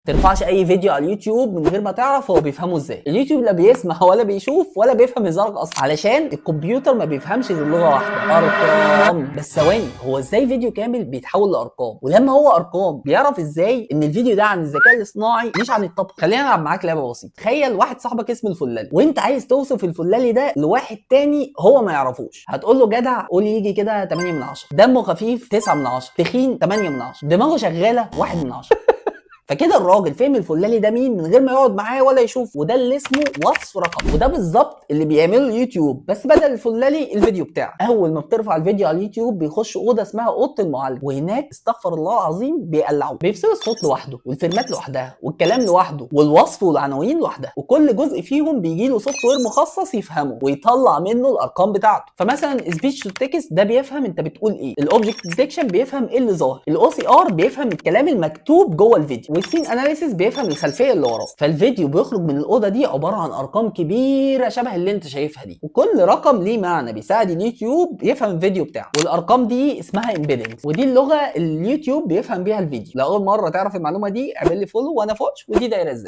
ترفعش اي فيديو على اليوتيوب من غير ما تعرف هو بيفهمه ازاي. اليوتيوب لا بيسمع ولا بيشوف ولا بيفهم هزارك اصلا، علشان الكمبيوتر ما بيفهمش غير لغة واحده، ارقام. بس ثواني، هو ازاي فيديو كامل بيتحول لارقام؟ ولما هو ارقام بيعرف ازاي ان الفيديو ده عن الذكاء الاصطناعي مش عن الطبخ؟ خلينا نلعب معاك لعبه بسيطه. تخيل واحد صاحبك اسمه الفلالي، وانت عايز توصف الفلالي ده لواحد تاني هو ما يعرفوش. هتقول له جدع، قول يجي كده 8 من 10، دمه خفيف 9 من 10، تخين 8 من 10، دماغه شغالة 1 من 10. فكده الراجل فهم الفلالي ده مين من غير ما يقعد معاه ولا يشوف، وده اللي اسمه وصف رقمي. وده بالظبط اللي بيعمله اليوتيوب، بس بدل الفلالي الفيديو بتاعه. اول ما بترفع الفيديو على اليوتيوب بيخش اوضة اسمها اوضة المعالجه، وهناك استغفر الله العظيم بيقلعوه، بيفصلوا الصوت لوحده والفريمات لوحدها والكلام لوحده والوصف والعناوين لوحدها، وكل جزء فيهم بيجي له software مخصص يفهمه ويطلع منه الارقام بتاعته. فمثلا speech to text ده بيفهم انت بتقول ايه، ال object detection بيفهم ايه اللي ظاهر، ال OCR بيفهم الكلام المكتوب جوه الفيديو، وال scene analysis بيفهم الخلفية اللي وراه. فالفيديو بيخرج من الاوضة دي عبارة عن ارقام كبيرة شبه اللي انت شايفها دي، وكل رقم ليه معنى بيساعد اليوتيوب يفهم الفيديو بتاعه. والارقام دي اسمها embeddings، ودي اللغة اللي اليوتيوب بيفهم بيها الفيديو. لو اول مرة تعرف المعلومة دي اعمل لي follow وانا فوتش، ودي دايرة ازاي.